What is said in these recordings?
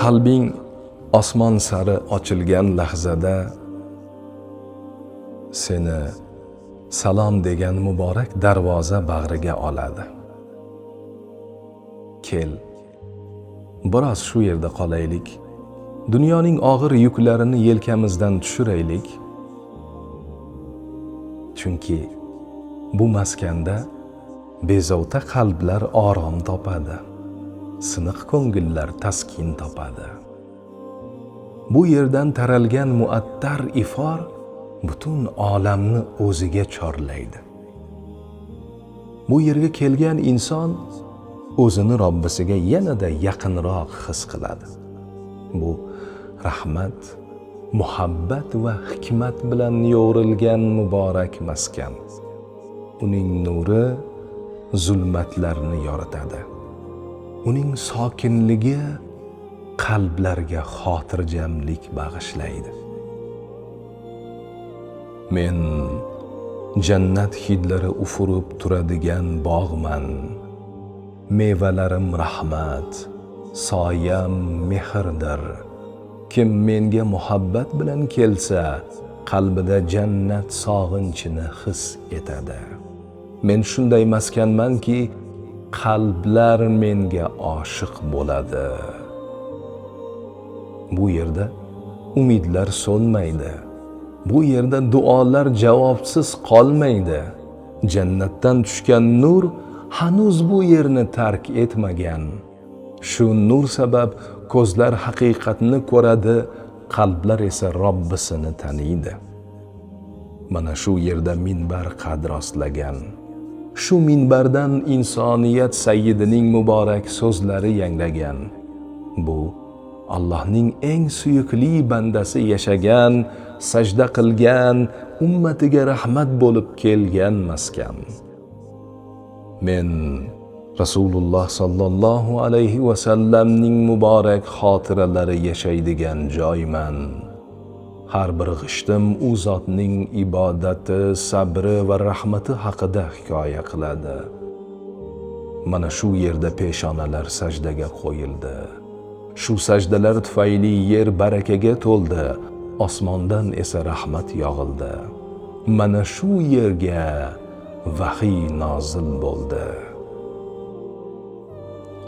Qalbing osmon sari ochilgan lahzada seni salom degan muborak darvoza bag'riga oladi. Kel, biroz shu yerda qolaylik. Dunyoning og'ir yuklarini yelkamizdan tushiraylik. Chunki bu maskanda bezovta qalblar orom topadi. Siniq ko'ngillar taskin topadi. Bu yerdan taralgan muattar ifor butun olamni o'ziga chorlaydi. Bu yerga kelgan inson o'zini Robbisiga yanada yaqinroq his qiladi. Bu rahmat, muhabbat va hikmat bilan yo'g'rilgan muborak maskan. Uning nuri zulmatlarni yoritadi. Uning sokinligi qalblarga xotirjamlik bag'ishlaydi. Men jannat hidlari ufurib turadigan bog'man. Mevalarim rahmat, soyam mehrdir. Kim menga muhabbat bilan kelsa, qalbida jannat sog'inchini his etadi. Men shunday maskanmanki, qalblar menga oshiq bo'ladi. Bu yerda umidlar so'nmaydi. Bu yerda duolar javobsiz qolmaydi. Jannatdan tushgan nur hanuz bu yerni tark etmagan. Shu nur sabab ko'zlar haqiqatni ko'radi, qalblar esa Robbisini taniydi. Mana shu yerda minbar qad rostlagan. Shu minbardan insoniyat sayyidining muborak so'zlari yangragan. Bu Allohning eng suyukli bandasi yashagan, sajda qilgan, ummatiga rahmat bo'lib kelgan maskan. Men Rasululloh sallallohu alayhi va sallamning muborak xotiralari yashaydigan joyman. Har bir g'ishtim u zotning ibodati, sabri va rahmati haqida hikoya qiladi. Mana shu yerda peshonalar sajdaga qo'yildi. Shu sajdalar tufayli yer barakaga to'ldi, osmondan esa rahmat yog'ildi. Mana shu yerga vahiy nozil bo'ldi.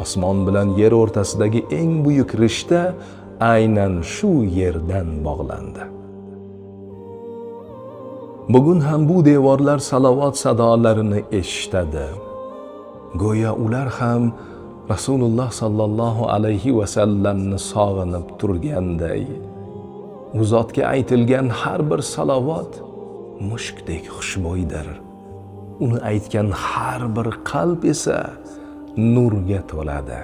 Osmon bilan yer o'rtasidagi eng buyuk rishta aynan shu yerdan bog'landi. Bugun ham bu devorlar salovat sadolarini eshitadi. Go'yo ular ham Rasululloh sallallohu alayhi va sallamni sog'inib turganday. U zotga aytilgan har bir salovat mushkdek xushbo'ydir. Uni aytgan har bir qalb esa nurga to'ladi.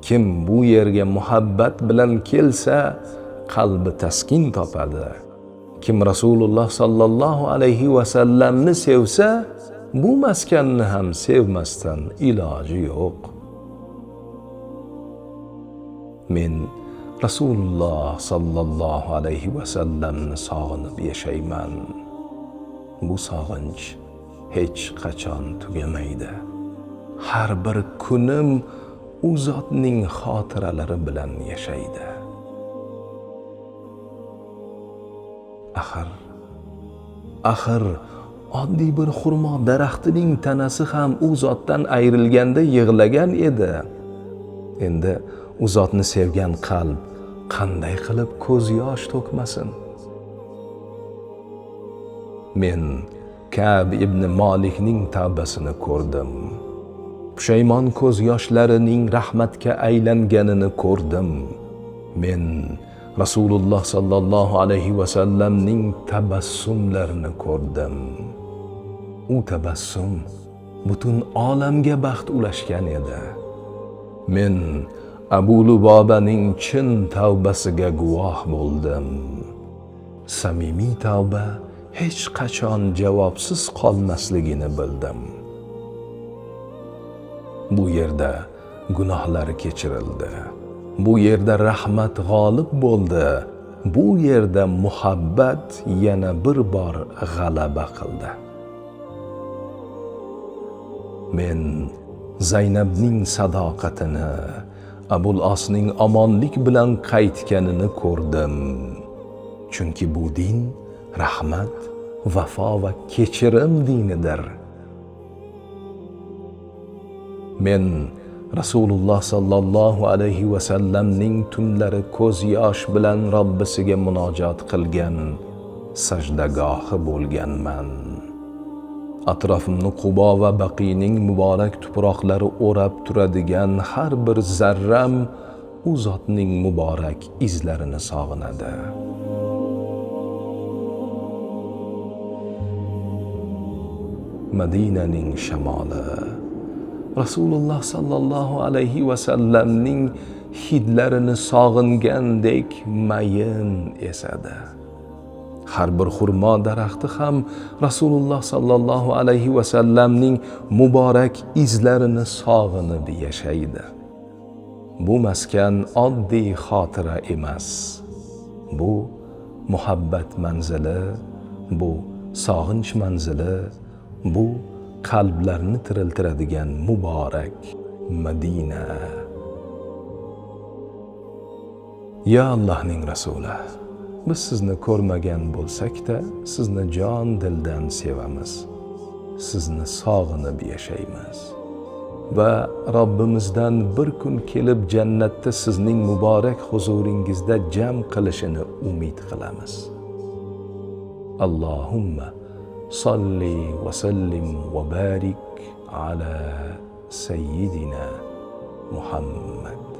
Kim bu yerga muhabbat bilan kelsa, qalbi taskin topadi. Kim Rasululloh sallallohu alayhi va sallamni sevsa, bu maskanni ham sevmasdan iloji yo'q. Men Rasululloh sallallohu alayhi va sallamni sog'inib yashayman. Bu sog'inch hech qachon tugamaydi. Har bir kunim u zotning xotiralari bilan yashaydi. Axir oddiy bir xurmo daraxtining tanasi ham u zotdan ayrilganda yig'lagan edi. Endi u zotni sevgan qalb qanday qilib ko'z yosh to'kmasin? Men Ka'b ibn Malikning tavbasini ko'rdim. Pushaymon ko'z yoshlarining rahmatga aylanganini ko'rdim. Men Rasululloh sallallohu alayhi va sallamning tabassumlarini ko'rdim. U tabassum butun olamga baxt ulashgan edi. Men Abu Lubobaning chin tavbasiga guvoh bo'ldim. Samimiy tavba hech qachon javobsiz qolmasligini bildim. Bu yerda gunohlar kechirildi. Bu yerda rahmat g'olib bo'ldi. Bu yerda muhabbat yana bir bor g'alaba qildi. Men Zaynabning sadoqatini, Abul Osning omonlik bilan qaytganini ko'rdim. Chunki bu din rahmat, vafo va kechirim dinidir. Men Rasululloh sallallohu alayhi va sallamning tunlari ko'z yosh bilan Robbisiga munojot qilgan sajdagohi bo'lganman. Atrofimni Qubo va Baqiyning muborak tuproqlari o'rab turadigan har bir zarram u zotning muborak izlarini sog'inadi. Madinaning shamoli Rasululloh sallallohu alayhi va sallamning hidlarini sog'ingandek mayin esadi. Har bir xurmo daraxti ham Rasululloh sallallohu alayhi va sallamning muborak izlarini sog'inib yashaydi. Bu maskan oddiy xotira emas. Bu muhabbat manzili, bu sog'inch manzili, bu qalblarni tiriltiradigan muborak Madina. Ya Allohning rasuli, biz sizni ko'rmagan bo'lsak-da, sizni jon dildan sevamiz. Sizni sog'inib yashaymiz. Va Robbimizdan bir kun kelib jannatda sizning muborak huzuringizda jam qilishini umid qilamiz. Allohumma salli va sallim va barik ala sayyidina Muhammad.